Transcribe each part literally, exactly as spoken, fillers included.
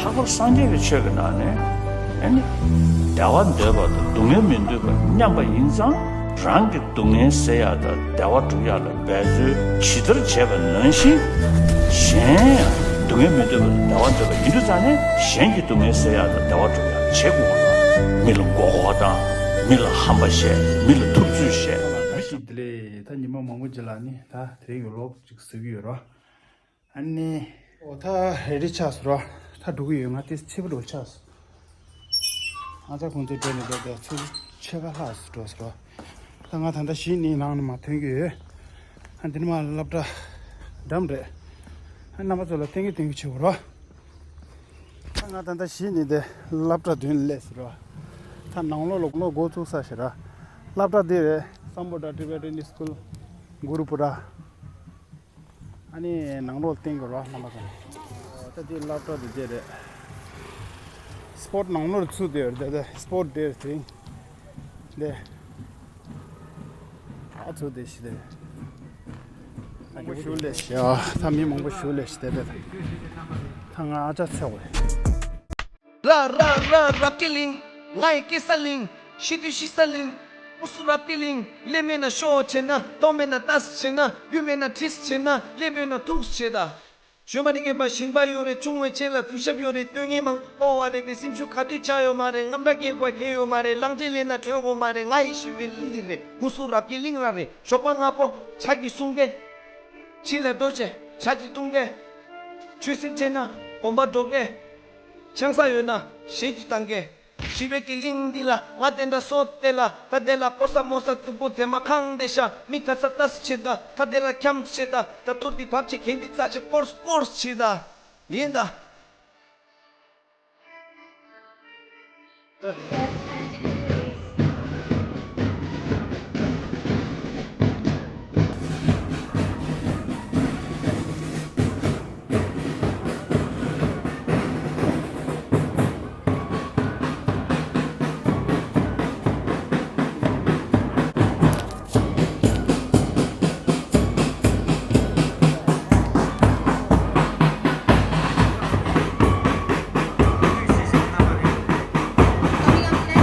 ལྷག་པར་སངས་རྒྱས་ཀྱི་ཆོས་ཀྱི་ནང་ནས་ཨ་ནི་བདེ་བ་འདོད་པ་དང་སྡུག་བསྔལ་མི་འདོད་པ་མཉམ་པ་ཡིན་ཙང་། རང་གི་སྡུག་བསྔལ་སེལ་ཡག་དང་བདེ་བ་སྒྲུབ་ཡག་ལ་འབད་རྩོལ་ཇི་ལྟར་བྱེད་པ་ནང་བཞིན། གཞན་ཡང་སྡུག་བསྔལ་མི་འདོད་པ་དང་བདེ་བ་འདོད་པ་ཡིན་དུས་ཙང་ནས། གཞན་གྱི་སྡུག་བསྔལ་སེལ་ཡག་དང་བདེ་བ་སྒྲུབ་ཡག་བྱེད་དགོས་པ་དང་། མི་ལ་མགོ་སྐོར་བཏང་། མི་ལ་ཧམ་པ་བཤད། མི་ལ་ཐུབ་ཚོད་བཤད། བཀྲ་ཤིས་བདེ་ལེགས། ད་ཉི་མ་མང་པོ་རྗེས་ལ་ནི་ད་དེ་རིང་གི་ལོག་ཅིག་གཟིགས་ཀྱི་ཡོད་ར། ཨ་ནི། ཨོ་ད་རེ་ཌི་ཆགས་སོང་ར། ད་འགྲོ་གི་ཡོད། ང་དེ་ཕྱི་པོ་འགྲོ་ཆགས་སོང་། ཨ་ཅག་ཁོང་ཚོ་འགྲོ་ནས་བསྡད་བསྡད། ཚུར་ཕྱེད་ཀ་ལྷག་སོང་འགྲོ་སོང་ར། ད་ང་ད་ལྟ་གཞི་ནས་ནང་ནས་མར་ཐོན་གྱི་ཡོད། ཨ་འདི་ནས་མར་སློབ་གྲྭ་འགྲམ་རེད། ཨ་རྣམ་པ་ཚོ་ལ་སྟོན་གྱི་སྟོན་གྱི་བྱེད་དགོས་ར། ད་ང་ད་ལྟ་གཞི་ནས་དེ་སློབ་གྲྭ་མདུན་སླེབས་སོང་ར། ད་ནང་ལོགས་ལ་ལོག་འགོ་བཙུགས་ས་ཞིག་ར། སློབ་གྲྭ་འདི་རེད། སམ་བྷོ་ཊ་ཊི་བེ་ཊན་སི་ཀུལ་གུ་རུ་པུ་ར། ཨ་ནི་ནང་ལོགས་སྟོན་གྱི་ར། རྣམ་པ་ཚོ། ད་འདི་སློབ་གྲྭ་འདི་འདི་རེད། སི་པོཊ་ནང་ལོགས་ཚུད་དེ་རེད། ད་སི་པོཊ་དེ་རེད། དེ་རིང་འདི་ཨ་ཚུད་དེ་ཤི་དེ་རེད། ཨ་མང་པོ་ཞུ་ལས་ཤི། ཨ་ད་མི་མང་པོ་ཞུ་ལས་ཤི་དེ་དེ། ད་ང་ཨ་ཅག་ཚེ་བ་རེད། ར་ར་ར་རབ་ཀྱི་གླིང་། ང་ཡི་སྐྱེ་ས་གླིང་། ཤི་དུས་ཤི་ས་གླིང་། ཨུ་སུ་རབ་ཀྱི་གླིང་། ཀླད་མེད་ན་ཤོག་བྱེད་ན། ལྟོ་མེད་ན་ལྟ་སི་བྱེད་ན། རྒྱུ་མེད་ན་བྲིས་སི་བྱེད་ན། ཀླད་མེད་ན་ཐུག་སི་བྱེད་ད། གཞོན་པ་ནི་རྔན་པ་ཞིང་པ་ཡོད་རེད། ཆུང་བའི་ཆེད་ལ་གུས་ཞབས་ཡོད་རེད། སྟོན་ངན་མང་པོ་བ་རེད། ངའི་སེམས་ཤུགས་ག་དུས་ཆག་ཡོད་མ་རེད། རྔམ་སྐྲག་སྐྱེ་དགོས་ཁེལ་ཡོད་མ་རེད། གླང་ཆེན་ལེན་ན་ཐོན་དགོས་མ་རེད། ང་ཡི་ཤི་བའི་གླིང་རེད། ཨུ་སུ་རབ་ཀྱི་གླིང་ར་རེད། ཞོགས་པ་སྔ་པོ་ཇ་གི་སྲུང་མཁན། ཕྱི་ལ་འགྲོ་བྱས་ཇ་གི་བཏུང་མཁན། ཆོས་སེམས་ཆེ་ན་དགོན་པ་འགྲོ་མཁན། ཆང་ས་ཡོད་ན་གཞས་ཀྱི་བཏང་མཁན། ཞི་བའི་གི་གླིང་འདི་ལ་ང་དེ་འདྲ་སོ་དེ་ལ། ད་དེ་ལ་ཕོ་ས་མོ་ས་སྟུག་པོ་དེ་མ་ཁང་དེ་ཤ། མི་ག་ས་ལྟ་སི་བྱེད་ད། ད་དེ་ལ་འཁྱམ་སི་བྱེད་ད། ད་ཐུར་དེ་བབ་ཆེ་གན་དེ་རྩ་ཆེ་སྐོར་སྐོར་སི་བྱེད་ད། ཡིན་ད།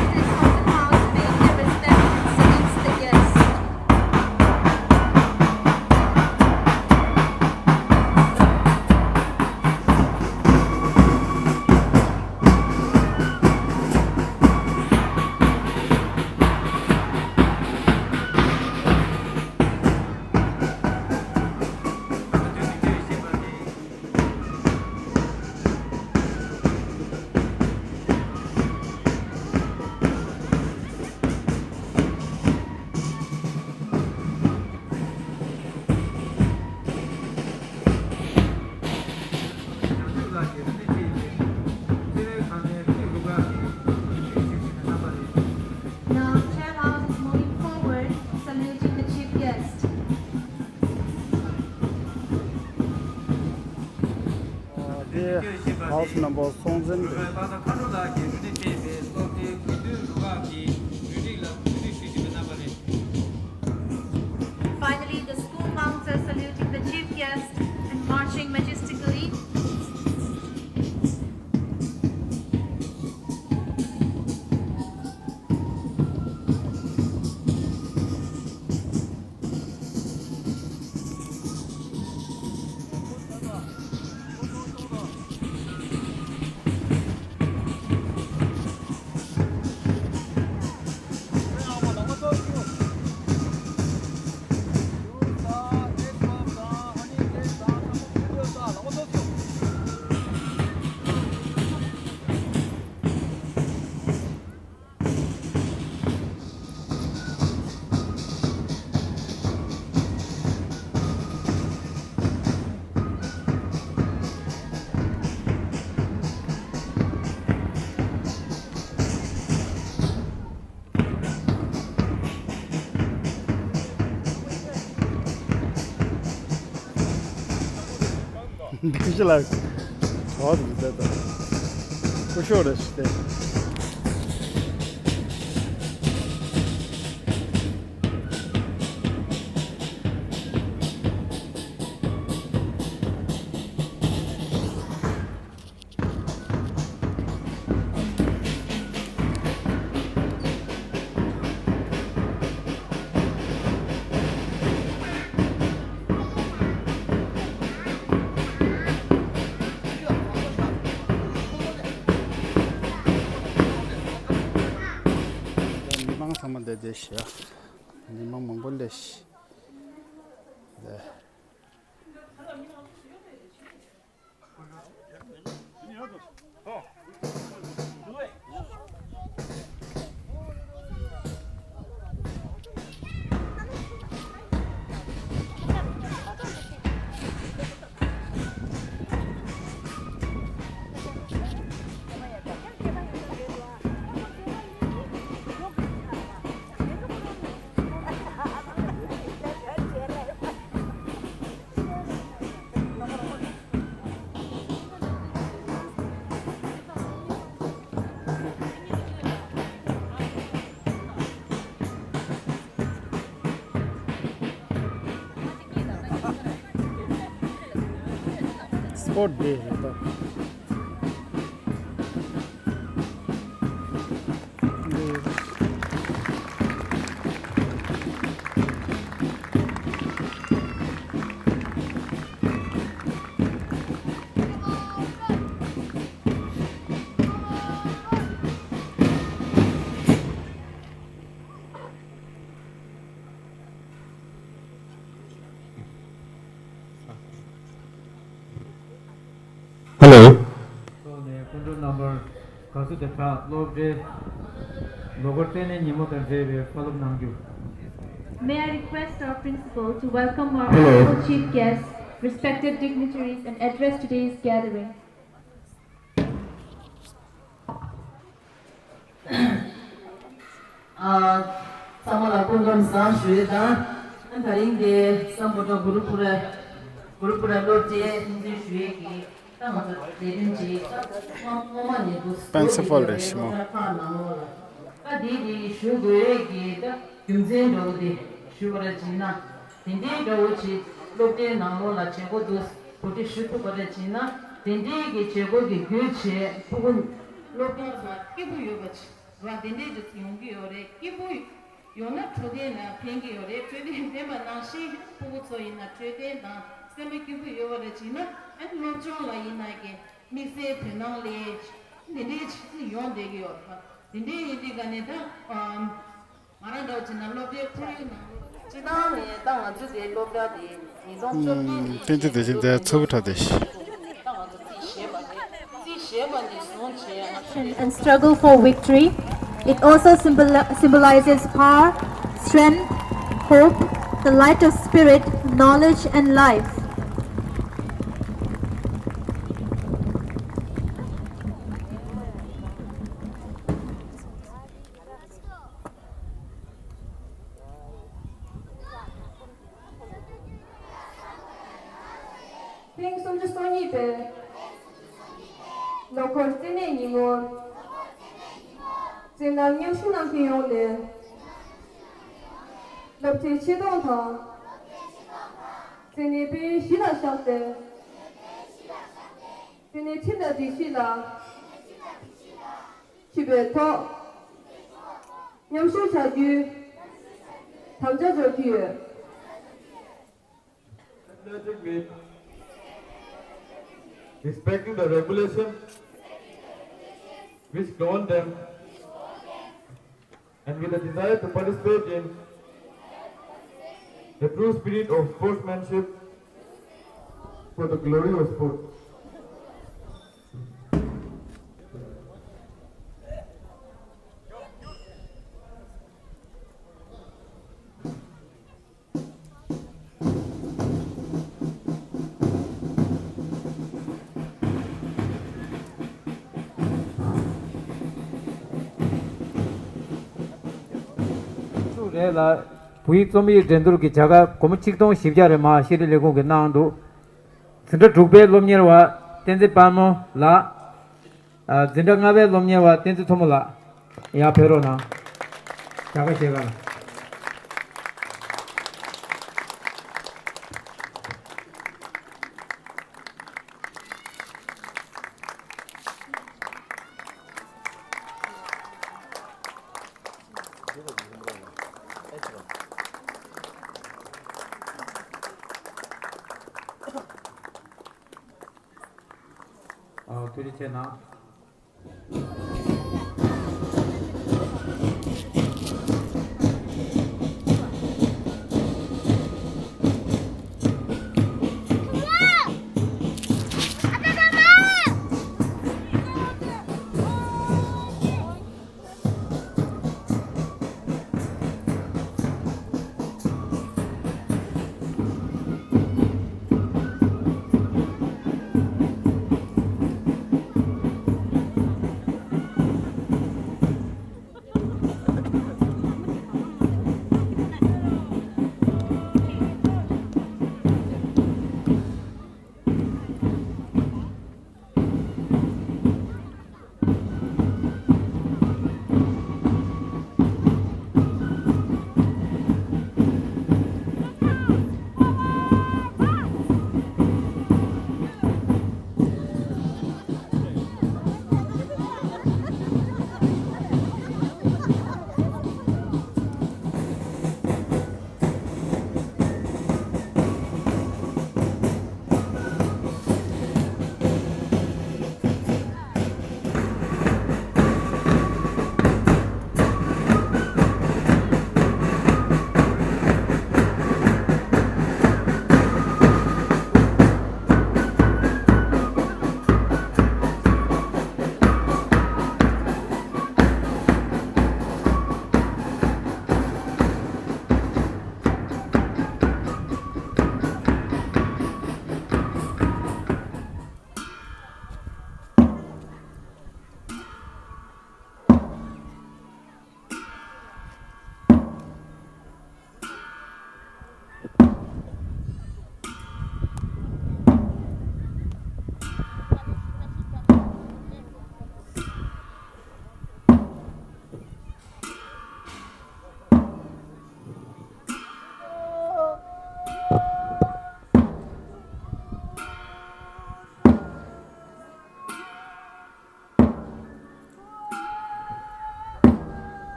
Coming up next is Thousand House paying their respects and salutes the guests. Now, chair house is moving forward, saluting the chief guest. House number song zen. Finally, the school mounts are saluting the chief guest and marching majestically. འདི་ཞིག་ལ་གྲོགས་འདི་ལྟ་ད་སྐུ་ཞབས་རེ་ཞིག་སྟེ། བསྡད་ཤག་མི་མང་མང་པོ་སླེབས་ཤག Sport day རེད་ད། Hello. ཐོག་ནས་སྐུ་མགྲོན་རྣམ་པར་དགའ་བསུ་དང་སྦྲགས་སློབ་གྲྭའི་ལོ་འཁོར་རྩེད་འགྲན་ཉིན་མོ་དང་འབྲེལ་བའི་བཀའ་སློབ་གནང་རྒྱུ། May I request our principal to welcome our Hello. Honorable chief guests, respected dignitaries, and address today's gathering. ཨ། ཚང་མ་ལ་སྐུ་ཁམས་བཟང་ཞུ་ཡས་དང་། ཨ། ད་རིང་འདི་སམ་བྷོ་ཊ་གུ་རུ་ཀུ་ར་གུ་རུ་ཀུ་ར་སློབ་གྲྭའི་ཐུགས་འདུན་ཞུ་ཡས་ཀྱི་ད་ང་ཚོ་ལས་དོན་ཅིག་ད་སྔོན་མ་ནས་འདུག་པན་སི་ཕལ་རེད་ཤི་མོ། སློབ་གྲྭ་ཁག་ནང་ལོགས་ལ་ད་འདི་འདི་ཞུ་དགོས་ཡས་ཀྱི་ད་རྒྱུ་མཚན་འདྲ་བོ་འདི་ཞུ་བ་ར་བྱས་ན། དེ་འདྲའི་འདྲ་བོ་ཅིག་སློབ་གྲྭའི་ནང་ལོགས་ལ་བྱེད་སྒོ་འདུག་གོ་སྒྲིག་ཞུ་ཐུབ་པ་རེད་བྱས་ན། དེ་འདྲའི་གི་བྱེད་སྒོ་གི་བརྒྱུད་བྱས་ཕྲུ་གུ་སློབ་གྲྭ་ལ་སྐྱིད་པོ་ཡོད་པ་ཅིག་ར་དེ་འདྲའི་ཅིག་ཡོང་གི་ཡོད་རེད། སྐྱིད་པོ་ཡོང་ན་འཕྲོད་བསྟེན་ལ་ཕན་གི་ཡོད་རེད། འཕྲོད་བསྟེན་ལྡན་པ་ནང་བཞིན་ཕྲུ་གུ་ཚོ་ཡིན་ན་འཕྲོད་བསྟེན་དང་སེམས་པ་སྐྱིད་པོ་ཡོད་པ་རེད་བྱས་ན། ཨ་ནི་སློབ་སྦྱོང་ལ་ཡིན་ན་གི་དམིགས་བསལ་དོ་སྣང་སླེབས། དེ་འདྲའི་ཅིག་ཡོང་བསྡད་ཀྱི་ཡོད་རེད། དེ་འདྲའི་ཡིན་དུས་ག་ནས་ད། ང་རང་འདྲ་བོ་བྱས་ན་སློབ་གྲྭའི་ཁོར་ཡུག་ནང་ལོགས་སྤྱིར་བཏང་ནས་ད་ང་ཚོའི་དེའི་སློབ་གྲྭ་དེ་ཉིས་སྟོང་བཅོ་བརྒྱད་ནས་ཨུམ། ཏན་ཏན་དེ་བཞིན་དེ་འཚོ་བ་འཕྲོད་བསྟེན་ད་ང་ཚོ་རྩིས་ཞེས་པ་ནས་རྩིས་ཞེས་པ་ནས་བཟུང་བྱས་ང་ཚོ་དེ། And struggle for victory. It also symbol- symbolizes power, strength, hope, the light of spirit, knowledge, and life. ཐེངས་སུམ་ཅུ་སོ་གཉིས་པའི་ལོ་འཁོར་རྩེད་འགྲན་ཉིན་མོར། རྩེད་ལམ་མཉམ་ཞུགས་གནང་མཁན་ཡོངས་ནས་སློབ་གྲྭའི་ཆེ་མཐོང་དང་། རྩེད་འགྲན་དཔོན་གཞི་ལ་བཞག་སྟེ། རྩེད་འགྲན་ཁྲིམས་དང་སྒྲིག་གཞི་ལ་ཆུད་པའི་ཐོག་མཉམ་ཞུགས་བྱ་རྒྱུའི་དམ་བཅའ་འཇོག་གི་ཡོད། Athletic meet, respecting the regulation which govern them, and with a desire to participate in the true spirit of sportsmanship for the glory of sport. ཚུགས་རེད་ལ། བོད་ཡིག་རྩོམ་ཡིག་འགྲན་བསྡུར་གྱི་བྱ་དགའ་སྒོར་མོ་ཆིག་སྟོང་བཞི་བརྒྱ་རེ་མ་ཤེས་རིག་ལས་ཁུངས་ཀྱིས་གནང་འདུག་འཛིན་གྲྭ་དྲུག་པའི་སློབ་གཉེར་བ་བསྟན་འཛིན་དཔལ་མོ་ལགས། ཨ། འཛིན་གྲྭ་ལྔ་པའི་སློབ་གཉེར་བ་བསྟན་འཛིན་མཚོ་མོ་ལགས། ཡར་ཕེབས་རོགས་གནང་། བྱ་དགའ་བཞེས་ག་ལ། ཨ། ཐུགས་རྗེ་ཆེ་གནང་།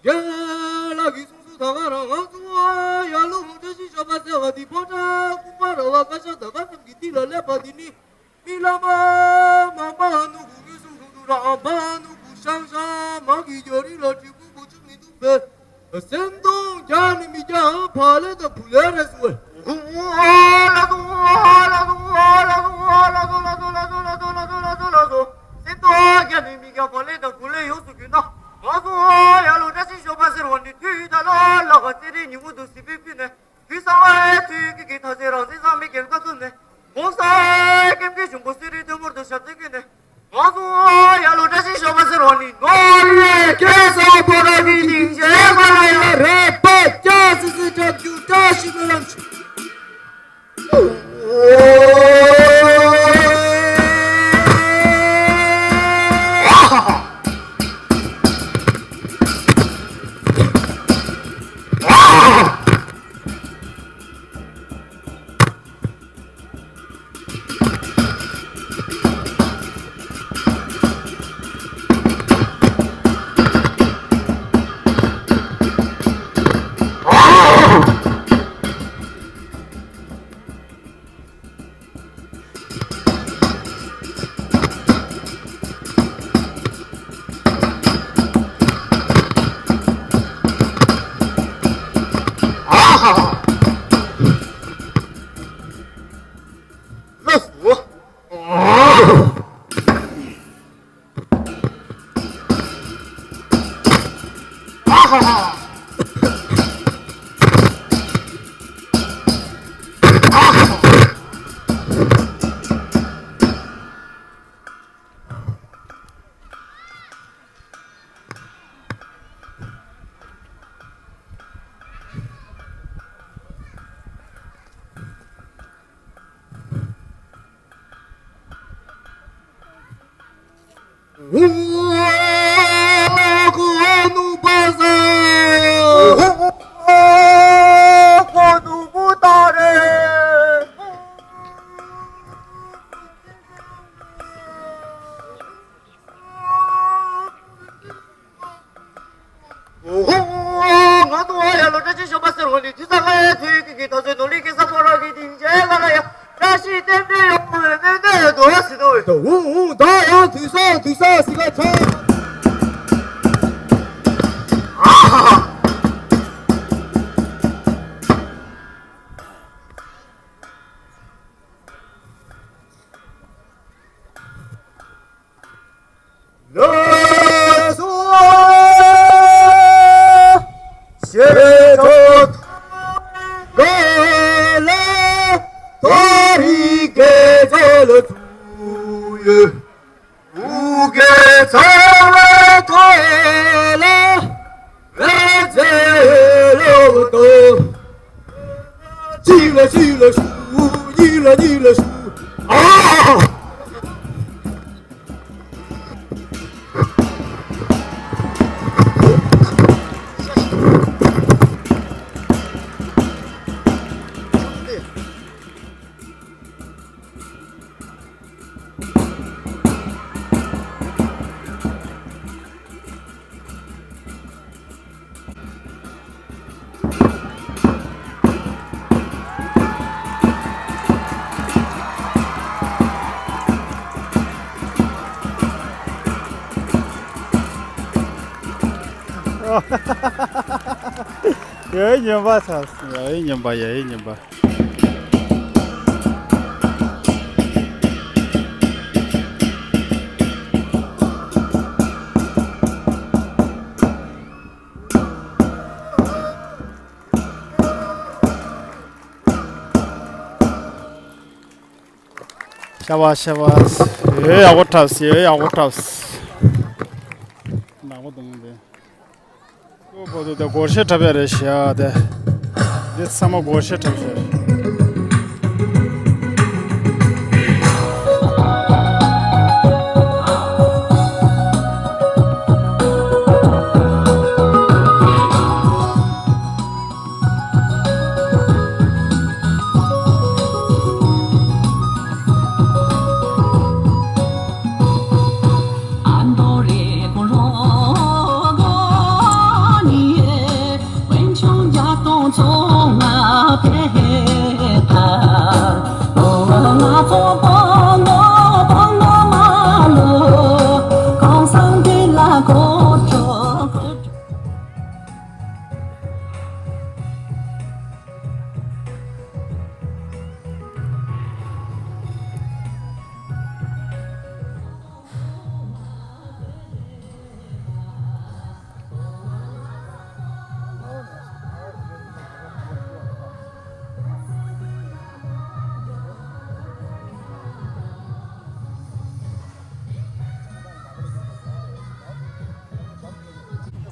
རྒན་ལགས་ཀྱིས་གསུངས་སོང་། ད་ག་རང་ང་ཚོ་ཡར་ལུང་བཀྲ་ཤིས་ཞོགས་པ་ཟེར་བ་འདི་ཕོ་བྲང་ཀུན་དགའ་ར་བ་བཀའ་ཤག་ད་ག་ཙམ་གྱི་ཏི་ལ་སླེབས་པ་འདི་ནི། མི་ལ་མ་མ་མ་ནུ་གུ་ངེ་སུ་རུ་རུ་ར་ཨ་མ་ནུ་གུ་ཤང་ཤང་མ་གི་རྒྱ་རི་ལ་གྲི་གུ་གུ་ཆུ་མི་འདུག་པས། སེམས་གཏོང་རྒྱ་ནི་མི་རྒྱ་ཕ་ལེ་དང་བུ་ལེ་རེ་སུ་ཝེ། སེམས་གཏོང་རྒྱ་ནི་མི་རྒྱ་ཕ་ལེ་དང་བུ་ལེ་ཡོངས་སུ་གྱུར་ན། ང་ཚོ་ཡར་ལུང་བཀྲ་ཤིས་ཞོགས་པ་ཟེར་བ་ནི་དུས་ད་ལ་ལ་བ་ཚེ་རིང་ཉིན་མོ་དུ་སི་པི་ཕི་ནས། དུས་གསང་བའི་དུས་ཀྱི་གི་ཐ་ཚེ་རང་བཙན་སངས་མི་རྒྱལ་ཁ་ཐུག་ནས། གོང་ས་སྐྱབས་མགོན་གཞོན་པོ་གསེར་རི་ཐོན་མོར་དུ་ཞབས་ཏོག་ཀུན་ནས། ང་ཚོ་ཡར་ལུང་བཀྲ་ཤིས་ཞོགས་པ་ཟེར་བ་ནི་ནོར་ལས་ཁེ་ས་བོ་ར་གི་སྡིངས་ཆའི་ཁ་ལ་ཡ་རེ་པ་ཅ་སི་སི་ཏྲ་རྒྱུ་བཀྲ་ཤིས་པའི་ལམ་ཞིག་ང་ཚོ་ཡར་ལུང་བཀྲ་ཤིས་ཞོགས་པ་ཟེར་བ་ནི་དུས་གསང་བའི་དུས་ཀྱི་གི་ད་ཚོད་ནོར་ལི་གེ་ས་ཕོ་ར་གི་སྡིངས་ཆའི་ཁ་ལ་ཡ་བཀྲ་ཤིས་རྟེན་འབྲེལ་ཡོང་བའི་སྨོན་འདུན་འདུག་ཟེར་དོ། ད་འུ་འུ་ད་ཡང་དུས་གསང་དུས་གསང་ཟེར་ག་ཚ། གཅིག་ལ་གཅིག་ལ་ཞུ། གཉིས་ལ་གཉིས་ལ་ཞུ། ཡའི་ཉན་པ་ཚ། ཡའི་ཉན་པ། ཡའི་ཉན་པ། ཤ་བ་ཤ་བ། ཡོད་ཡག་པོ་འཁྲབ་སི། ཡོད་ཡག་པོ་འཁྲབ་སི། ནག་པོ་གཏོང་དེ། ཁོ་བོ་དུ་དེ་སྒོར་གཞས་འཁྲབ་ཡ་རེད་ཤག་དེ། འདི་ཚང་མ་སྒོར་གཞས་འཁྲབ་ཤག་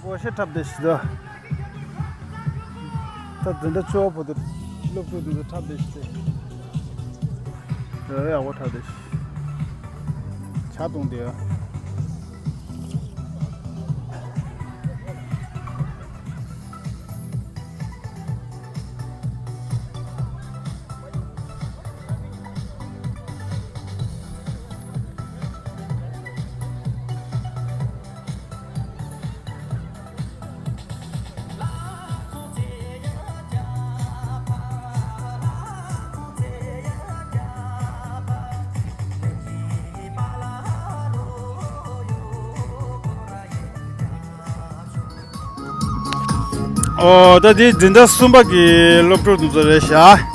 སྒོར་གཞས་འཁྲབ་བསྡད་ཤག་ད། ད་འཛིན་གྲྭ་བཅུ་པ་བོ་དེ་སློབ་ཕྲུག་དེ་ཚོ་འཁྲབ་བསྡད་ཤག་དེ། ཡག་པོ་འཁྲབ་བསྡད་ཤག་ཇ་བཏུང་བསྡད་ཡོད། ཨོ། ད་འདི་འཛིན་གྲྭ་གསུམ་པ་གི་སློབ་ཕྲུག་དེ་ཚོ་རེད་ཤག་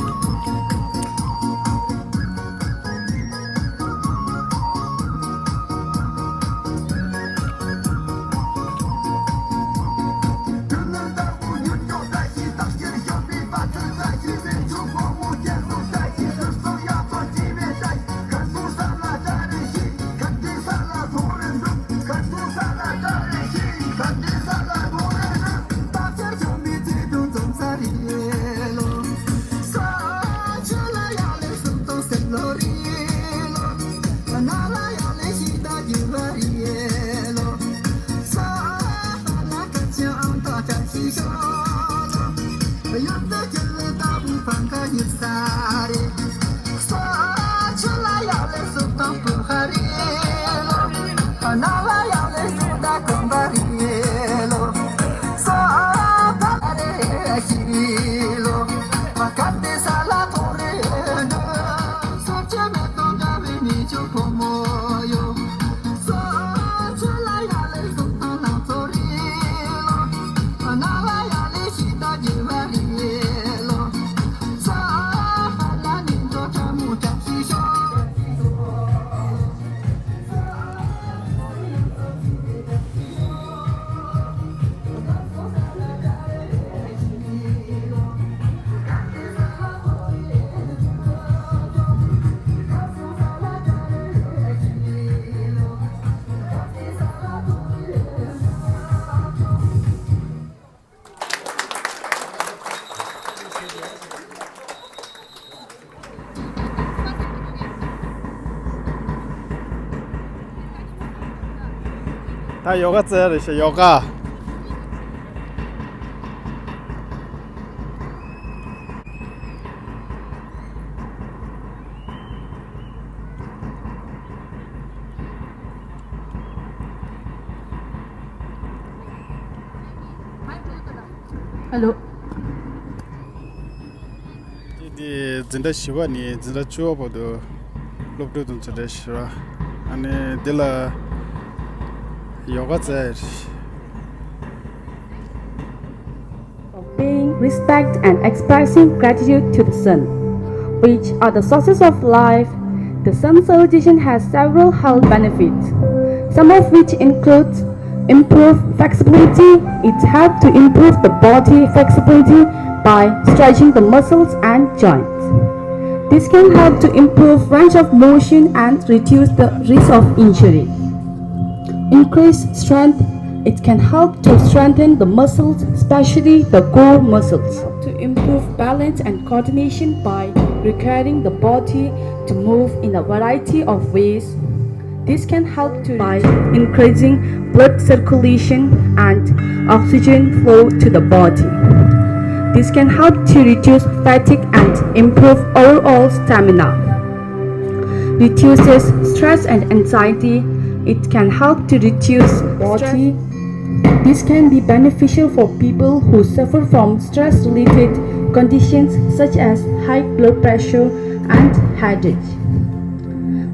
ད་ཡོ་ག་རྩེ་རེད་ཤག་ཡོ་ག། ཧེ་ལོ། འདི་འཛིན་གྲྭ་བཞི་པ་ནས་འཛིན་གྲྭ་བཅུ་པ་བར་དུ་སློབ་ཕྲུག་དང་འཛིན་གྲྭ་བཞི་པ། ཨ་ནི་འདི་ལ་ཡོ་ག་རྩེ། Paying respect and expressing gratitude to the sun, which are the sources of life. The sun salutation has several health benefits, some of which includes improve flexibility. It helps to improve the body flexibility by stretching the muscles and joints. This can help to improve range of motion and reduce the risk of injury. Increase strength. It can help to strengthen the muscles, especially the core muscles. To improve balance and coordination by requiring the body to move in a variety of ways. This can help to by increasing blood circulation and oxygen flow to the body. This can help to reduce fatigue and improve overall stamina. Reduces stress and anxiety. It can help to reduce body. This can be beneficial for people who suffer from stress-related conditions such as high blood pressure and headache.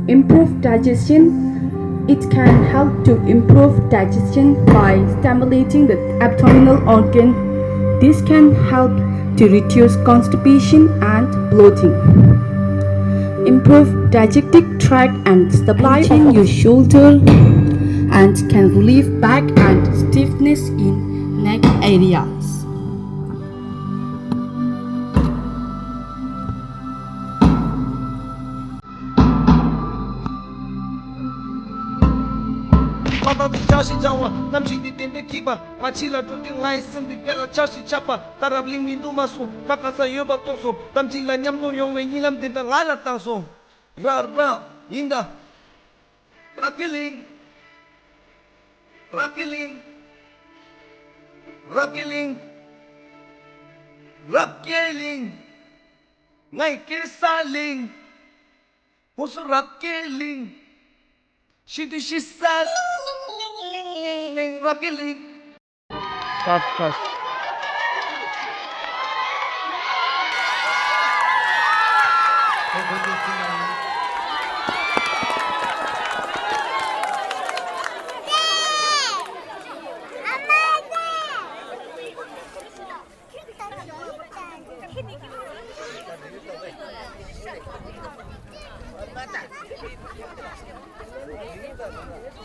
Improve digestion. It can help to improve digestion by stimulating the abdominal organ. This can help to reduce constipation and bloating. Improve digestive tract and stabilizing your shoulder and can relieve back and stiffness in neck areas. མ་བརྟགས་ཏེ་བྱ་ཞིང་བྱ་བ། རྣམ་ཤེས་འདི་བདེན་པས་འཁྲུལ་པ། ང་ཕྱི་ལ་འགྲོ་དུས་ང་ཡི་སེམས་འདི་བདེ་ལ་ཆགས་ཤིང་ཆགས་པ། ད་རབ་གླིང་མི་འདུག་མ་སོང་། ད་ག་ས་ཡོད་པ་རྟོགས་སོང་། གཏམ་ཚིག་ལ་ཉམས་མྱོང་ཡོང་བའི་གཉིད་ལམ་འདི་འདྲ་ང་ལ་བཏང་སོང་། ར་ར་ཡིན་ད། རབ་གླིང་། རབ་གླིང་། རབ་གླིང་། རབ་གླིང་། ང་ཡི་སྐྱེས་ས་གླིང་། ཧུ་སུ་རབ་རྒྱས་གླིང་། ཤི་དུས་ཤི་ས་གླིང་། རབ་རྒྱས་གླིང་། ཀ་ཀ་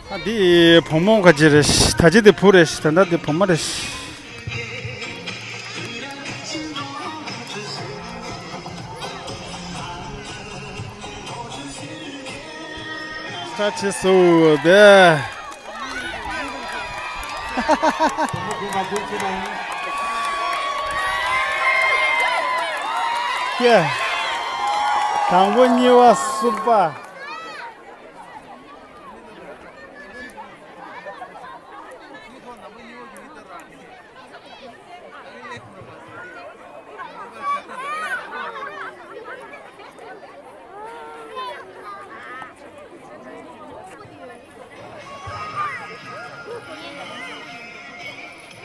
ཨ། འདི་བུ་མོ་ག་ཅི་རེད། ད་ཅི་འདི་བུ་རེད། ད་ལྟ་འདི་བུ་མོ་རེད། ད་ཅི་སུ་དེ། ཀྱེ། དང་པོ་གཉིས་པ་གསུམ་པ།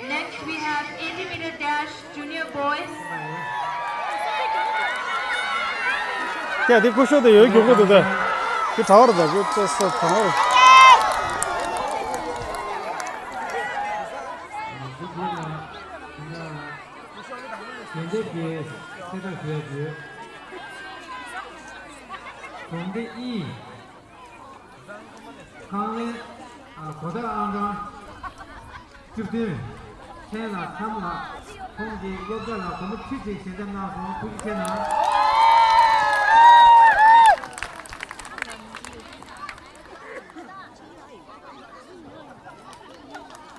Next, we have eighty meter dash junior boys. ཀྱེ། དེ་སྐུ་ཞབས་དེ་ཡོད་རྒྱུ་གོ་འདུག་ད། དེ་གྲྭ་བར་ད་དེ་ཚོ་ས་གྲྭ་བར། དེ་འདྲའི་གི་གསལ་བསྒྲགས་ཞུ་ཡ་ཡོད། གྲོང་སྡེ་ཨི། ཁང་ལས། ཨ། གོ་ཐག་ཨང་གྲངས་བཅུ་བདུན། ཆེན་ལགས་ཁྲམ་ལགས། ཁོང་གིས་སློབ་གྲྭ་ལ་སྒོར་མོ་ཁྲི་གཅིག་ཞལ་འདེབས་གནང་སོང་། ཐུགས་རྗེ་ཆེ་གནང་།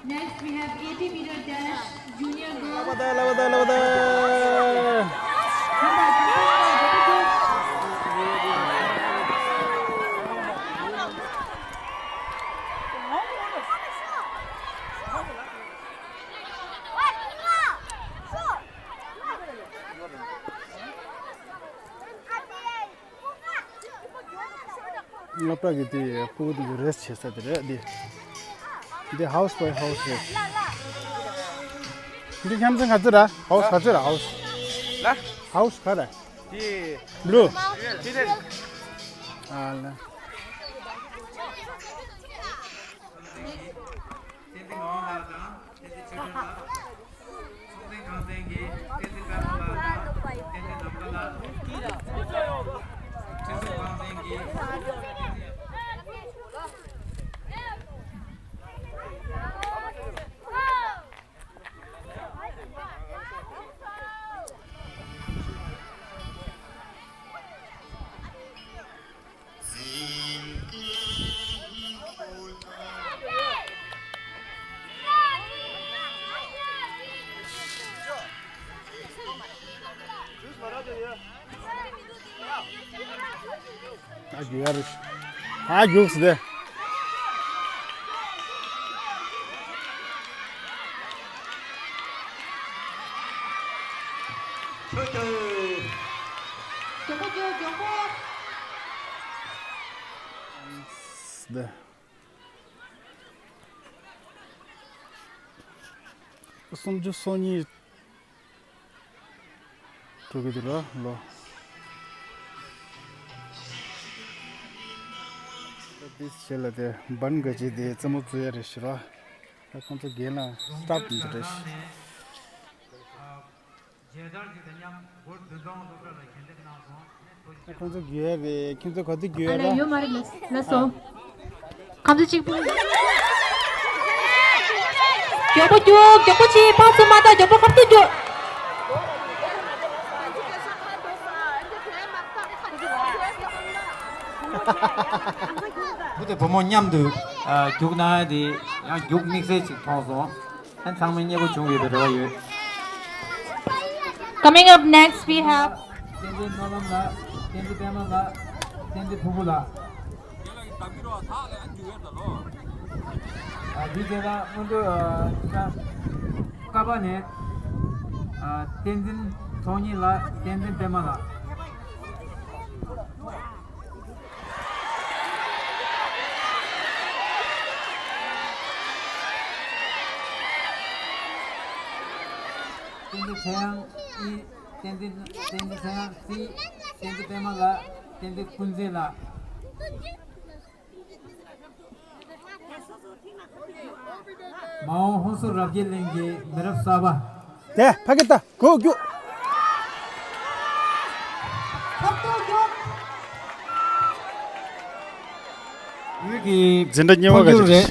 Next, we have eighty meter dash junior girls. ལབ་པ་ད། ལབ་པ་ད། ལབ་པ་ད། སློབ་གྲྭ་གི་དེ་ཕྲུ་གུ་དེ་ཚོ་རེས་བྱེད་ས་དེ་རེད་འདི། འདི་house by house རེད། འདི་ཁྱམས་ཚན་ག་ཚོད་ར། house ག་ཚོད་ར། house ལ། house ག་ར། དེ་blue དེ་རེད། ཨ་ལ། ད་རྒྱུག་ཡ་རེད། ད་རྒྱུགས་ཏེ། མགྱོགས་པོ་རྒྱུགས། མགྱོགས་པོ། སུམ་ཅུ་སོ་གཉིས། འགྲོ་གི་འདུག་ར་ལོ། འདི་བྱས་ལ་དེ་བན་ག་ཅི་དེ་རྩེད་མོ་རྩེ་ཡ་རེད་ཤི་ར། ད་ཁོང་ཚོ་རྒན་ལ་སྟབས་མི་འདུག་རེད་ཤི། ཁོང་ཚོ་རྒྱུག་ཡ་རེད། ཁྱོད་ཚོ་ག་དུས་རྒྱུག་ཡ་ར། ཡོད་མ་རེད། ལགས་སོ། ཁམས་ཚོད་གཅིག་པུ། མགྱོགས་པོ་རྒྱུགས། མགྱོགས་པོ་བྱེད། ཕར་ཚུར་མ་བལྟ། མགྱོགས་པོ་ཁ་ཐུག་རྒྱུགས། བུ་དང་བུ་མོ་མཉམ་དུ་རྒྱུགས་གནང་ཡ་དེ་ཡང་རྒྱུགས་དམིགས་བསལ་ཅིག་མཐོང་སོང་། ཨ་ཚང་མས་མཉེས་པོ་བྱུང་ཡོད་པའི་རེ་བ་ཡོད། Coming up next, we have བསྟན་འཛིན་སྨོན་ལམ་ལགས། བསྟན་འཛིན་པད་མ་ལགས། བསྟན་འཛིན་ཕུར་བུ་ལགས། ཨ་འདི་རྗེས་ལ་སྔོན་འགྲོ་ཨ་ཀ་པ་ནས་ཨ་བསྟན་འཛིན་ཚོགས་གཉིས་ལགས། བསྟན་འཛིན་པད་མ་ལགས། བསྟན་འཛིན་ཚེ་དབྱངས་གཉིས། བསྟན་འཛིན་བསྟན་འཛིན་ཚེ་དབྱངས་རྩིས། བསྟན་འཛིན་པད་མ་ལགས། བསྟན་འཛིན་ཀུན་གཟིགས་ལགས། མ་འོངས་ཧོན་སུར་རབ་རྒྱས་གླིང་གི་མི་རབས་གསར་པ། དེ་ཕ་གི་ལྟ་གོ་རྒྱུ། འཛིན་གྲྭ་གཉིས་པ་ག་ཚོད་རེད།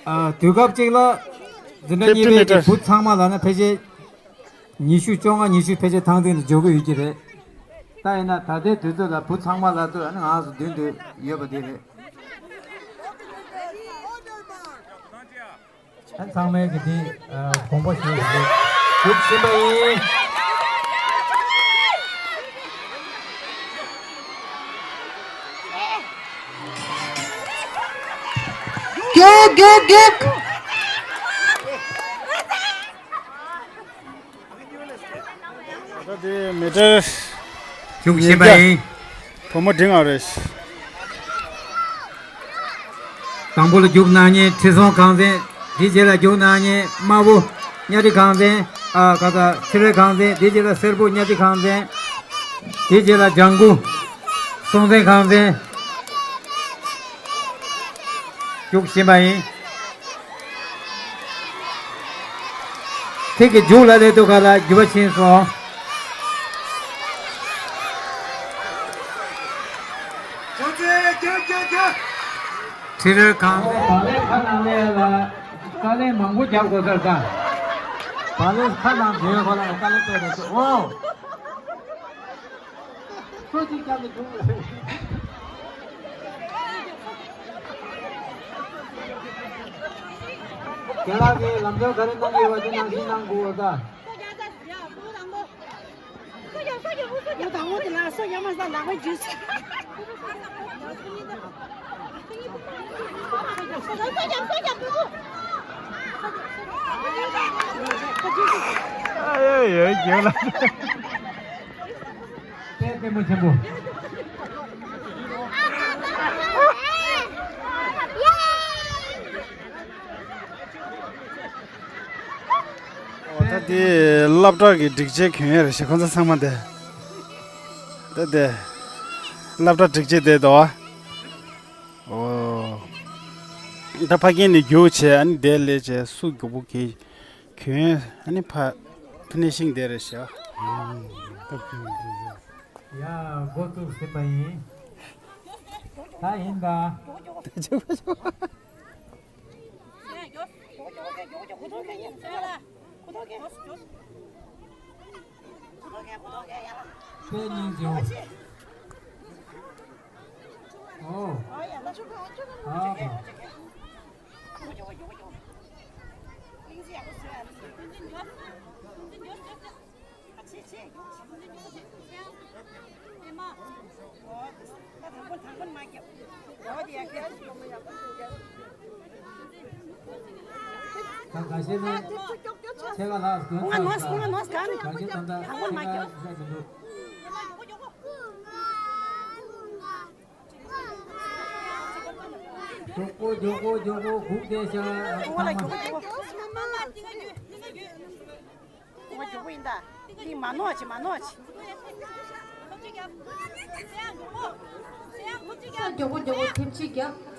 ཨ་དུས་སྐབས་གཅིག་ལ་འཛིན་གྲྭ་གཉིས་པའི་གི་བུ་ཚང་མ་ལ་ན་ཕལ་ཆེར་ཉི་ཤུ་བཅོ་ལྔ་ཉི་ཤུ་ཕལ་ཆེར་ཐང་སྟེང་དུ་འཇོག་གི་ཡོད་ཀྱི་རེད། ད་ཡིན་ན་ད་ལྟའི་དུས་ཚོད་ལ་བུ་ཚང་མ་ལ་ཚོད་ཨ་ནི་ང་ཚོ་མདུན་དུ་ཡོད་པ་དེ་རེད། ཨ་ཚང་མས་ཀྱི་དེ་དགོངས་པ་ཞུ་ཞུ་རྒྱུགས་ཟིན་པ་ཡིན། རྒྱུགས་རྒྱུགས་རྒྱུགས། ད་དེ་མི་ཊར་རྒྱུགས་ཤེས་པ་ཡིན། བུ་མོ་འབྲིང་བ་རེད། དང་པོ་ལ་རྒྱུགས་གནང་མཁན་ཁྲི་སྲོང་གངས་བཙན། དེའི་རྗེས་ལ་རྒྱུགས་གནང་མཁན་དམར་པོ་གཉའ་ཁྲི་གངས་བཙན། ཨ་ཁ་ཁ་ཕྱི་རོལ་གངས་བཙན། དེའི་རྗེས་ལ་སེར་པོ་གཉའ་ཁྲི་གངས་བཙན། དེའི་རྗེས་ལ་ལྗང་གུ་སྲོང་བཙན་གངས་བཙན། རྒྱུགས་བཞིན་པ་ཡིན། ཁྱེད་ཀྱི་རྒྱུགས་ལ་སླེབས་དུས་ག་ལ་འགྱུར་བ་ཕྱིན་སོང་། ཁྲི་རལ་གང་། བག་ལེབ་ཁ་ནང་ལས་ལ་དཀའ་ལས་མང་པོ་རྒྱབ་དགོས་ས་དང་། བག་ལེབ་ཁ་ནང་འཛུལ་ཁོ་ལ་དཀའ་ལས་སྤྲད་རེད་ཟེར་འོ། སུ་གཅིག་རྒྱབ་ནས་བྱུང་རེད། རྒན་ལགས་ཀྱིས་ལམ་སྟོན་ག་རེ་གནང་གི་ཡོད་པ་དེ་ནང་བཞིན་གནང་དགོས་པ་དང་། ཨེ་ཡོད་རྒྱུ་ལ། དཔལ་ལྡན་མ་ཆེན་པོ། དེ་སློབ་གྲྭ་གི་སྒྲིག་ཆས་གྱོན་ཡས་རེད་ཤག་ཁོང་ཚོ་ཚང་མ་དེ། ད་དེ། སློབ་གྲྭ་སྒྲིག་ཆས་དེ་འདུག་བ། ཨོ། ད་ཕ་གི་ནས་རྒྱུགས་བྱས་ཨ་ནི་དེ་ལས་བྱས་སུ་རྒྱུག་པོ་གི་གྱོན་ཨ་ནི་ཕ་ཕི་ནི་ཤིང་དེ་རེད་ཤག་ཡ། འགོ་བཙུགས་ཟིན་པ་ཡིན། ད་ཡིན་ད། དཔེ་སྙིང་རྗེ་བོ། ཨོ། ཨ་ཕ། ད་ག་ཤེད་ནས་ཆེ་ག་ལགས་དགོན་ཚར་ས་ག་ཤེད་ད་ལྟ་ཆེ་ག་ཟེར་འདུག་མགྱོགས་པོ་མགྱོགས་པོ་མགྱོགས་པོ་སྒུག་བསྡད་ཤག་ཨ་ཁུ་ཐང་མ། ཁོ་མགྱོགས་པོ་ཡིན་ད། འདི་མ་ནོར་བྱེད་མ་ནོར་བྱེད། མགྱོགས་པོ་མགྱོགས་པོ་ཐེབས་ཆིག་རྒྱབ།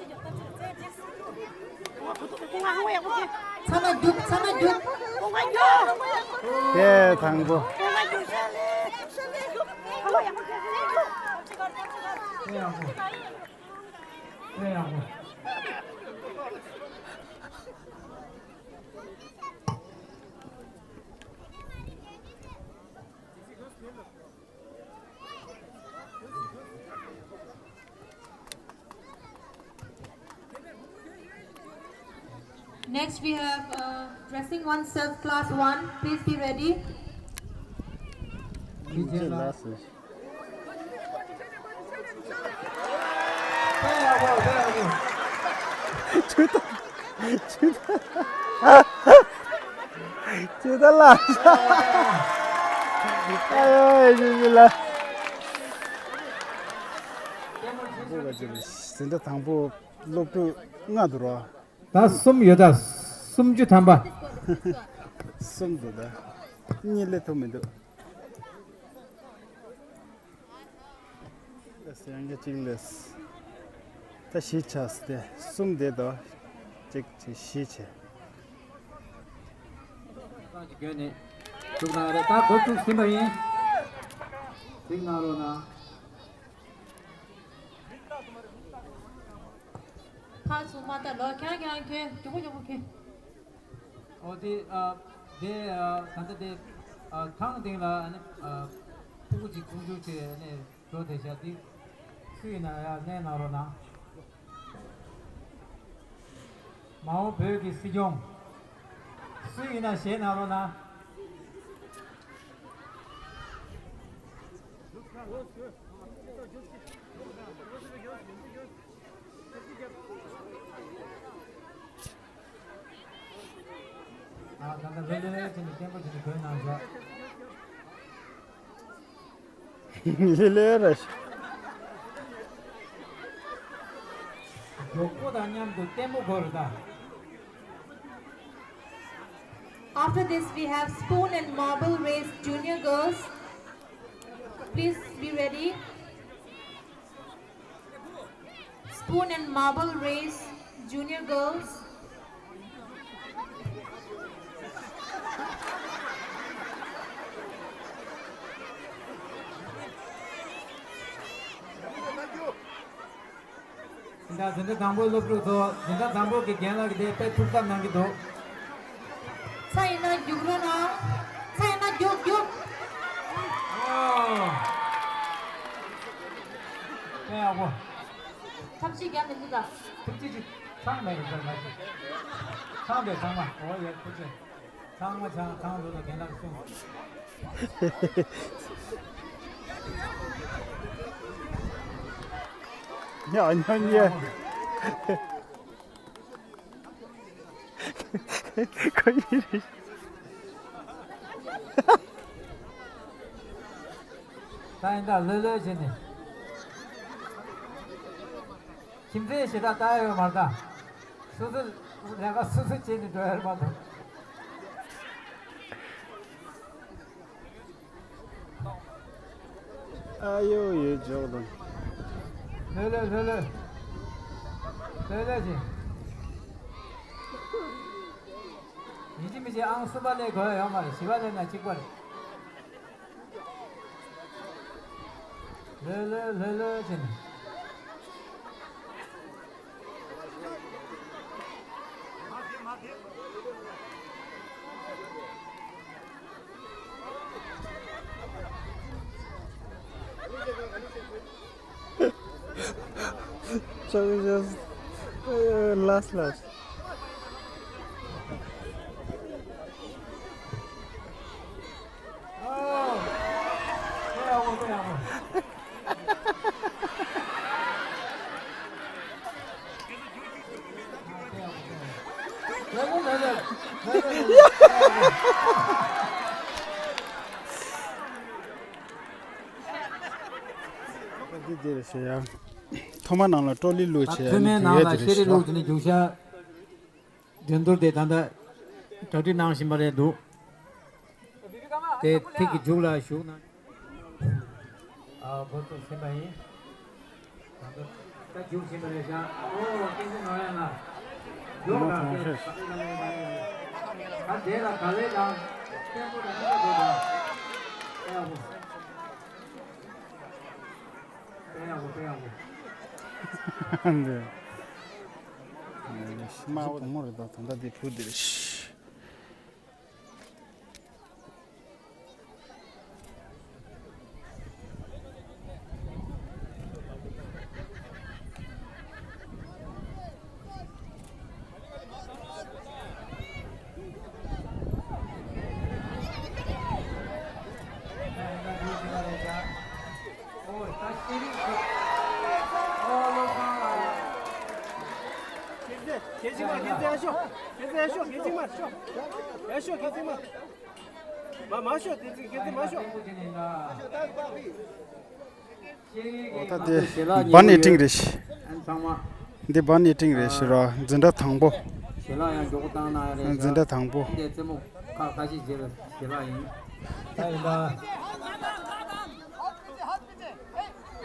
ཚ་ན་རྒྱུག་ཚ་ན་རྒྱུག་དེ་དང་པོ། དེ་ཡག་པོ། དེ་ཡག་པོ། Next, we have uh, dressing oneself, class one. Please be ready. ཇུ་ད། ཇུ་ད། ཇུ་ད་ལ། ཨ་ཡོ་ཇུ་ཇུ་ལ། འཛིན་གྲྭ་དང་པོ་སློབ་ཕྲུག་ལྔ་འདུག་རོ། ད་གསུམ་ཡོད་ད། སུམ་ཅུ་ཐམ་པ། གསུམ་འདུག་ད། གཉིས་སླེབས་ཐུབ་མི་འདུག་ད་སེང་གེ་གཅིག་ལས། ད་བཞི་ཆགས་ཏེ་གསུམ་བསྡད་དོ། གཅིག་བྱས་བཞི་བྱས། རང་གི་བརྒྱུད་ནས་བཙུགས་གནང་རེད། ད་འགོ་བཙུགས་ཟིན་པ་ཡིན། གཟིགས་གནང་རོགས་གནང་། ཕར་ཚུར་མ་ལྟ་ལོ་ཁྱང་ཁྱང་ཁྱོད་མགྱོགས་པོ་མགྱོགས་པོ་ཁྱོད། ཨོ་དེ་ཨ། དེ་ཨ། ད་ལྟ་དེ་ཨ། ཐང་སྟེང་ལ་ཨ་ནི་ཨ། ཕྲུ་གུ་གཅིག་ཆུང་ཆུང་ཅིག་ཨ་ནི་འགྲོ་བསྡད་ཤག་དེ་སུ་ཡིན་ན་ཡར་མནན་གནང་རོགས་གནང་། མ་འོངས་བོད་ཀྱི་སྲིད་སྐྱོང་སུ་ཡིན་ན་ཞེད་གནང་རོགས་གནང་། ཨ། ད་ལྟ་ལྷོད་ལྷོད་བྱས་ནས་བརྟན་པོ་བྱས་ནས་གོན་གནང་ཤོག་ལྷོད་ལྷོད་ར་ཤོག་མགྱོགས་པོ་དང་མཉམ་དུ་བརྟན་པོ་གོན་རོགས་ད། After this, we have spoon and marble race junior girls. Please be ready. Spoon and marble race, junior girls. ད་འཛིན་གྲྭ་དང་པོའི་སློབ་ཕྲུག་ཚོ་འཛིན་གྲྭ་དང་པོ་གི་རྒན་ལགས་ཀྱིས་དེ་དཔེ་ཐུགས་འཚབ་གནང་གི་འདུག་ཚ་ཡིན་ན་རྒྱུགས་རོགས་གནང་། ཚ་ཡིན་ན་རྒྱུགས་རྒྱུགས། ཨོ། དཔེ་ཡག་པོ། ཐབས་ཤེས་རྒྱག་མི་འདུག་ད། ཐུགས་རྗེ་ཆེ། ཚང་མས་རེད་ཟེར་མ་ཤེས། ཚང་པས་ཚང་མ། ཨོ་ཡ། ཐུགས་རྗེ་ཆེ། ཚང་མ་ཚང་ཚང་འགྲོ་ན་རྒན་ལགས་གསུངས། ཉ་ཉ་ཉ། ཁོ་ཡིན་རེད། ད་ཡིན་ད་ལྷོད་ལྷོད་བྱས་ནས། ཁྱིམ་མཚེས་ཞེ་དྲག་ལྟ་ཡ་ཡོད་མ་རེད་ད། སོ་སོའི་ལས་ཀ་སོ་སོས་བྱས་ནས་འགྲོ་ཡ་རེད་མ་གཏོགས། ཨ་ཡོ་ཡོ་འཇོག་དང་། ལྷོད་ལྷོད་ལྷོད་ལྷོད། ལྷོད་ལྷོད་བྱེད། ཡིན་གཅིག་མིན་གཅིག་ཨང་གསུམ་པ་སླེབས་དགོས་ཡོད་མ་རེད། བཞི་པ་སླེབས་ན་གཅིག་པ་རེད། ལྷོད་ལྷོད་ལྷོད་ལྷོད་བྱེད་ནས། Just, uh, last, last. འདི་འདིར་ཞེས་ཡང་། ཐོག་མ་ནང་ལ་ཀྲོ་ལི་བླུགས་བྱས་ཐོག་མའི་ནང་ལ་ཤེ་རི་བླུགས་དེ་ནས་རྒྱུག་ཤར། འགྲན་བསྡུར་དེ་ད་ལྟ་གྲ་སྒྲིག་གནང་བཞིན་པ་རེད་འདུག་དེ་ཐིག་གི་མཇུག་ལ་ཞུགས་གནང་། ཨ། འགོ་བཙུགས་ཟིན་པ་ཡིན། ད་ལྟ་རྒྱུག་བཞིན་པ་རེད་ཤག་ཨོ། ཏན་ཏན་ནོར་ཡ་ལ། མགྱོགས་དྲགས་ཏེ་ད་དེ་ལ་ག་ལེ་དང་། བརྟན་པོ་དང་གཉིས་ཀ་དགོས་དང་། ཨེ་ཡག་པོ། ཨེ་ཡག་པོ། ཨེ་ཡག་པོ། འདི། ཤི་མ་འོ་དང་མོ་རེད་ད། ད་ལྟ་འདི་བུ་འདིར་ཤི། ཁྱེད་ཚོས་ཁྱེད་ཚོས་མ་ཤོག་ཁྱེད་ཚོས་ཡར་ཤོག་ཁྱེད་ཚོས་མ་ཤོག་ཡར་ཤོག་ཁྱེད་ཚོས་མ། མ་མ་ཤོག་ཁྱེད་ཚོས་ཁྱེད་ཚོས་མ་ཤོག་ཨོ་ད་དེ་བན་ནི་ཏིང་རེད་ཤག་འདི་བན་ནི་ཏིང་རེད་ཤག་ར། འཛིན་གྲྭ་དང་པོ། ཞལ་ལག་ཡང་མགྱོགས་པོ་བཏང་གནང་ཡ་རེད་ཤག་འཛིན་གྲྭ་དང་པོ། འདི་རྩེད་མོ་ཁག་ཁ་ཤས་བྱས་པའི་ཞལ་ལག་ཡིན། ད་ཡིན་ད།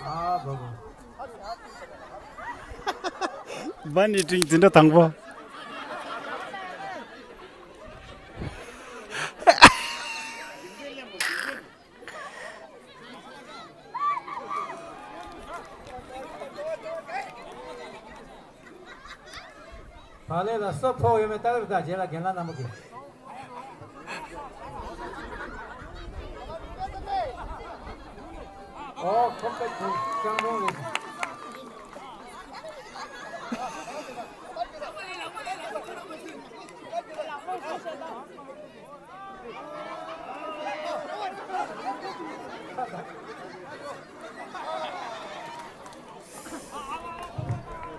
ཨ་བ་བ། བན་ནི་ཏིང་འཛིན་གྲྭ་དང་པོ། བག་ལེབ་ལ་སོ་ཕོག་ཡོད་མེད་ལྟ་གི་རེད་ད། རྗེས་ལ་རྒན་ལགས་རྣམ་པ་གིས། ཨོ་ཁོ་པའི་དུ་ཤང་རོང་རེད།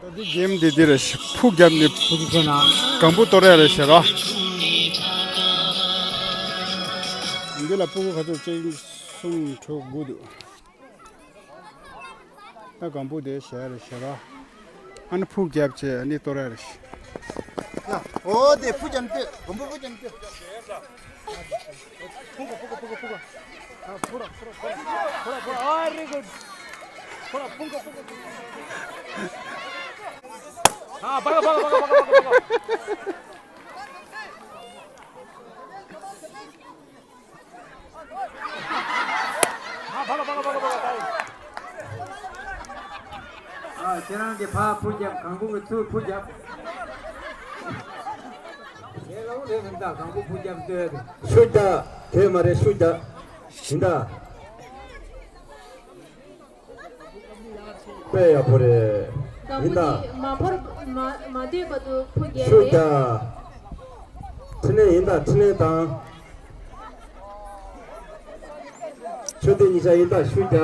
ད་འདི་གེམ་འདི་འདི་རེད། ཕུ་བརྒྱབ་ནས་ཕུ་གུ་ཁོ་ན་གང་པོ་གཏོར་ཡ་རེད་ཤག་ར། འདི་ལ་ཕྲུ་གུ་ག་ཚོད་གཅིག་གསུམ་དྲུག་དགུ་འདུག་ད་གང་པོ་དེ་བྱས་རེད་ཤག་ར། ཨ་ནི་ཕུ་བརྒྱབ་བྱས་ཨ་ནི་གཏོར་ཡ་རེད་ཤག་ཡ། ཨོ་དེ་ཕུ་བརྒྱབ་སྟེ་གང་པོ་ཕུ་བརྒྱབ་སྟེ། ཕུ་ག་ཕུ་ག་ཕུ་ག་ཕུ་ག་ཨ། ཕུ་ར་ཕུ་ར་ཕུ་ར་ཕུ་ར་ཕུ་ར། ཨ་རི་གུ། ཕུ་ར་ཕུ་ག་ཕུ་ག་ཕུ་ག་ཨ། ཕ་ག་ཕ་ག་ཕ་ག་ཕ་ག་ཕ་ག་ཕ་ག་ཨ། ཕ་ག་ཕ་ག་ཕ་ག་ཕ་ག་ཨ། ཁྱེད་རང་གི་ཕ་ཕུ་རྒྱབ། གང་པོ་གི་ཚུར་ཕུ་རྒྱབ། ཁྱེད་རང་རེད་ཟིན་ད། གང་པོ་ཕུ་རྒྱབ་ལྟོས་ཏེ། ཤུ་རྒྱག་དེ་མ་རེད། ཤུ་རྒྱག་ཡིན་ད། དཔེ་ཡག་པོ་རེད། ཡིན་ད། མ་ཕོར་མ་མ་དུས་བར་དུ་ཕུ་རྒྱག་ཤུ་རྒྱག་འཕྲིན་ལས་ཡིན་ད། འཕྲིན་ལས་དང་། ཆོས་སྡེ་གཉིས་ཆ་ཡིན་ད། ཤུ་རྒྱག་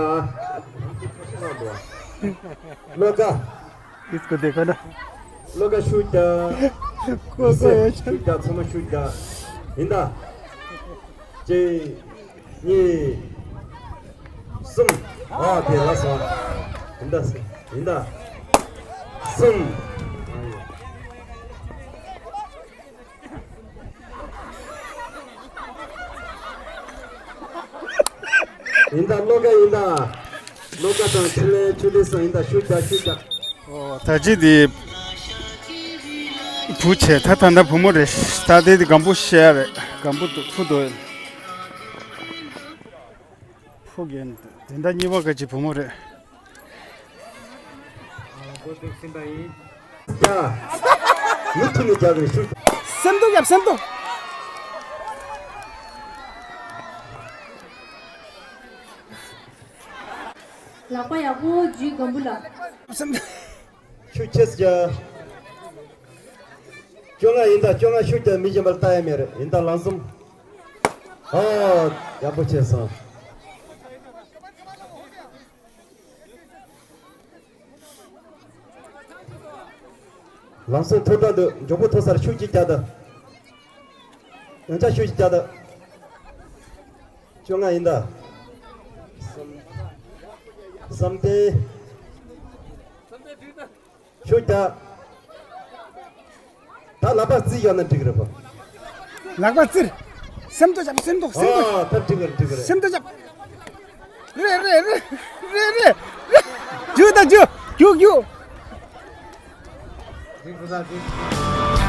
བློ་དགའ། इसको देखो ना। བློ་དགའ་ཤུ་རྒྱག་ཤུ་རྒྱག་ཚང་མ་ཤུ་རྒྱག་ཡིན་ད། གཅིག་གཉིས། གསུམ། ཨ་དེ་ལ་སོང་། ཡིན་ད། ཡིན་ད། གསུམ། ཡིན་ད། བློ་དགའ་ཡིན་ད། ལོ་ཀ་དང་ཆུ་ལེན་ཆུ་ལེན་སང་ཡིན་ད་ཤུ་རྒྱག་ཤུ་རྒྱག་ཨོ་ད་ཅི་དེ་བུ་ཆེ་ད་ད་ད་བུ་མོ་རེད། ད་དེ་དེ་སྒམ་པོ་ཤེ་ཡ་རེད། སྒམ་པོ་དུ་ཕུ་དུ་ཕུ་རྒན་དེ་འདྲ་གཉིས་པ་ག་ཅི་བུ་མོ་རེད། ཡ། མུ་མཐུད་ནས་རྒྱག་གི་རེད་ཤུ། སེམས་ཏོག་རྒྱབ་སེམས་ཏོག་ལག་པ་ཡག་པོ་འཇུས། སྒམ་པོ་ལ། སེམས་ཏོག་ཤུ་ཆེས་རྒྱག་བཅོ་ལྔ་ཡིན་ད་བཅོ་ལྔ་ཤུ་རྒྱག་མི་གཞན་པར་ལྟ་ཡ་མེད་རེད། ཡིན་ད་ལམ་སེང་། ཨ། ཡག་པོ་བྱས་སོང་། ལམ་སང་མཐོ་དྲགས་འདུག་མགྱོགས་པོ་མཐོ་སར་ཤུགས་ཀྱིས་རྒྱག་དང་། ཡང་བསྐྱར་ཤུགས་ཀྱིས་རྒྱག་དང་། བཅོ་ལྔ་ཡིན་ད། བསམ་གཏན། ཤུགས་རྒྱག་ད་ལག་པ་རྩིས་ཡོད་ན་འགྲིག་རེད་པ། ལག་པ་རྩིར། སེམས་ཏོག་བཞག་སེམས་ཏོག་སེམས་ཏོག་ཨ་ད་འགྲིག་གི་རེད་འགྲིག་གི་རེད། སེམས་ཏོག་བཞག་རེད་རེད་རེད་རེད་རེད། རྒྱུག་དང་རྒྱུག་རྒྱུག་རྒྱུག་འགྲིག་གི་རེད།